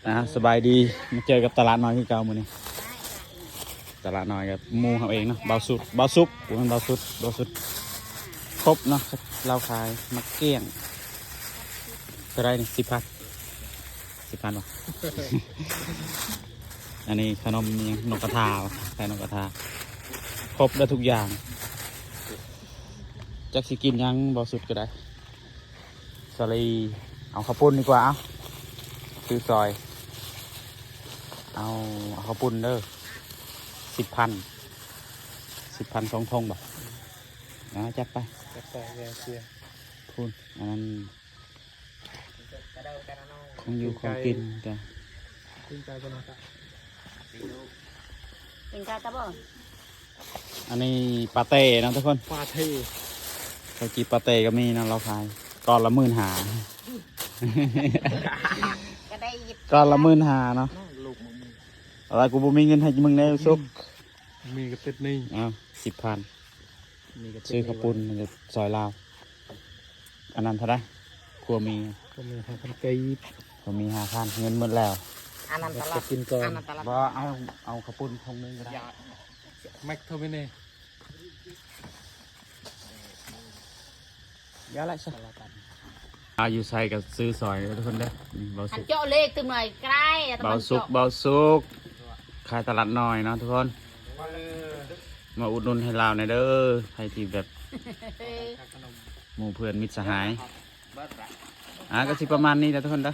ອ່າ ສະບາຍດີ ມາເຈີກັບຕະຫຼາດນ້ອຍຄືເກົ່າມື້ນີ້. ຕະຫຼາດນ້ອຍກັບໝູ່ເຮົາເອງເນາະ ບ່າວສຸກ ບ່າວສຸກ ບໍ່ແມ່ນບ່າວສຸດ ບ່າວສຸດ ຄົບເນາະ ລາວຂາຍໝາກກ້ຽງ. ເທົ່າໃດນີ້? ສິບພັນ ສິບພັນບໍ່? ອັນນີ້ຂະໜົມຫຍັງ ນົກກະທາ ຂາຍນົກກະທາ ຄົບໄດ້ທຸກຢ່າງ. ຈັກຊິກິນຫຍັງ ບໍ່ສຸດກໍໄດ້. ສາລີ ເອົາເຂົ້າປຸ້ນດີກວ່າ ເອົາ ຊື້ຊອຍ ເອົາ ເອົາເຂົ້າປຸ້ນເດີ ສິບພັນ ສິບພັນ ສອງຖົງບໍ່? ອ່າ ຈັດໄປ ຈັດໄປ ແວ່ເຊຍ ພຸ້ນ ອັນນັ້ນ ຂອງຢູ່ຂອງກິນກະ ກິນໄກ່ບໍ່ເນາະ ກິນໄກ່ຕະບໍ່? ອັນນີ້ປາເຕ້ເນາະທຸກຄົນ ປາເຕ້ ເຂົ້າຈີ່ປາເຕ້ກໍມີເນາະ ລາວຂາຍກ້ອນລະໝື່ນຫ້າ ກໍໄດ້ ກ້ອນລະໝື່ນຫ້າເນາະ. ເອົາລະ ກູບໍ່ມີເງິນໃຫ້ມຶງແດ່ສຸກ ມີກະຕິດໜີ້ ເອົາ ສິບພັນ ຊື້ເຂົ້າປຸ້ນ ຊອຍລາວ. ອັນນັ້ນເທົ່າໃດ? ຄົວໝີ່ ຄົວໝີ່ຫ້າພັນກີບ ຄົວໝີ່ຫ້າພັນ ເງິນໝົດແລ້ວ. ອັນນັ້ນຕະຫຼາດ ກິນກ່ອນ ອັນນັ້ນຕະຫຼາດ ບໍ່ ເອົາ ເອົາເຂົ້າປຸ້ນຖົງໜຶ່ງກໍໄດ້. ແມັກໂທເມເນ ຢ່າໄລຊະ ເອົາ ຢູ່ໃສກໍຊື້ຊອຍເດີທຸກຄົນເດີ. ນີ້ ບ່າວສຸກ ອັນເຈາະເລກຕື່ມໜ້ອຍກະໄດ້ ບ່າວສຸກ ບ່າວສຸກ ຂາຍຕະຫຼາດນ້ອຍເນາະທຸກຄົນ ມາອຸດໜູນໃຫ້ລາວແດ່ເດີ ໃຜທີ່ແບບ ໝູ່ເພື່ອນມິດສະຫາຍ. ອ່າ ກໍຊິປະມານນີ້ແຫຼະທຸກຄົນເດີ.